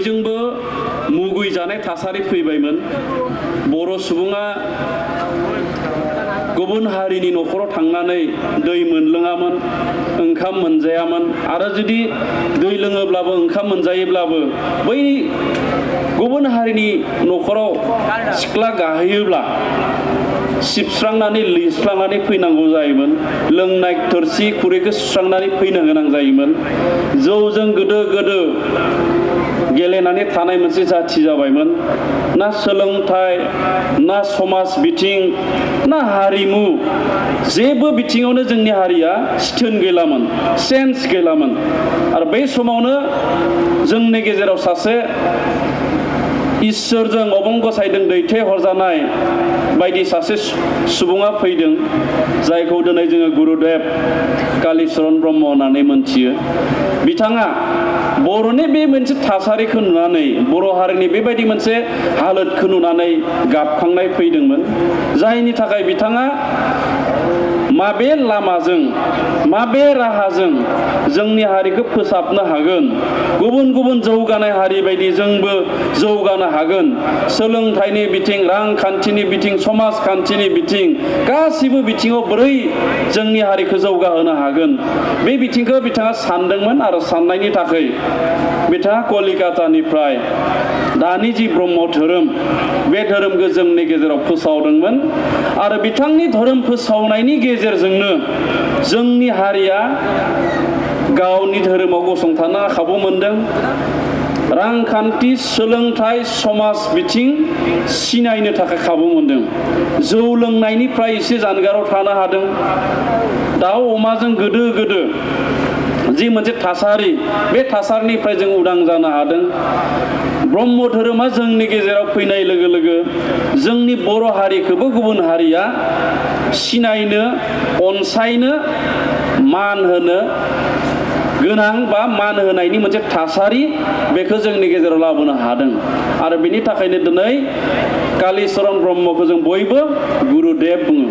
बयजोंबो मुगैजानाय थासारि फैबायमोन। बर' सुबुङा गुबुन हारिनि न'खराव थांनानै दै मोनलोङामोन, ओंखाम मोनजायामोन, आरो जुदि दै लोङोब्लाबो ओंखाम मोनजायोब्लाबो बै गुबुन हारिनि न'खराव सिख्ला गाहैयोब्ला सिबस्रांनानै लिरस्रांनानै फैनांगौ जायोमोन। लोंनाय थोरसि खुरैखौ सुस्रांनानै फैनो गोनां जायोमोन। जौजों गोदो गोदो गेलेनानै थानाय मोनसे जाथि जाबायमोन। ना सोलोंथाइ, ना समाज बिथिं, ना हारिमु, जेबो बिथिङावनो जोंनि हारिया स्टोन गैलामोन, सेन्स गैलामोन। आरो बै समावनो जोंनि गेजेराव सासे इसोरजों अबंगसायजों दैथायहरजानाय बायदि सासे सुबुङा फैदों, जायखौ दिनै जोङो गुरुदेब कालीचरण ब्रह्म होननानै मोनथियो। बिथाङा बर'नि बे मोनसे थासारिखौ नुनानै, बर' हारिनि बेबायदि मोनसे हालोदखौ नुनानै गाबखांनाय फैदोंमोन, जायनि थाखाय बिथाङा माबे लामाजों, माबे राहाजों जोंनि हारिखौ फोसाबनो हागोन, गुबुन गुबुन जौगानाय हारि बायदि जोंबो जौगानो हागोन, सोलोंथाइनि बिथिं, रांखान्थिनि बिथिं, समाजखान्थिनि बिथिं, गासिबो बिथिङाव बोरै जोंनि हारिखौ जौगाहोनो हागोन, बे बिथिंखौ बिथाङा सानदोंमोन। आरो साननायनि थाखाय बिथाङा कलिकातानिफ्राय दानि जि ब्रह्म धोरोम, बे धोरोमखौ जोंनि गेजेराव फोसावदोंमोन। आरो बिथांनि धोरोम फोसावनायनि गेजेरजोंनो जोंनि हारिया गावनि धोरोमाव गसंथानो खाबु मोनदों। रांखान्थि, सोलोंथाइ, समाज बिथिं सिनायनो थाखाय खाबु मोनदों। जौ लोंनायनिफ्राय एसे जानगाराव थानो हादों। दाउ अमाजों गोदो गोदो जि मोनसे थासारि, बे थासारिनिफ्राय जों उदां जानो हादों। ब्रह्म धोरोमा जोंनि गेजेराव फैनाय लोगो लोगो जोंनि बर' हारिखौबो गुबुन हारिया सिनायनो, अनसायनो, मान होनो गोनां बा मान होनायनि मोनसे थासारि, बेखौ जोंनि गेजेराव लाबोनो हादों। आरो बेनि थाखायनो दिनै कालीचरण ब्रह्मखौ जों बयबो गुरुदेब बुङो।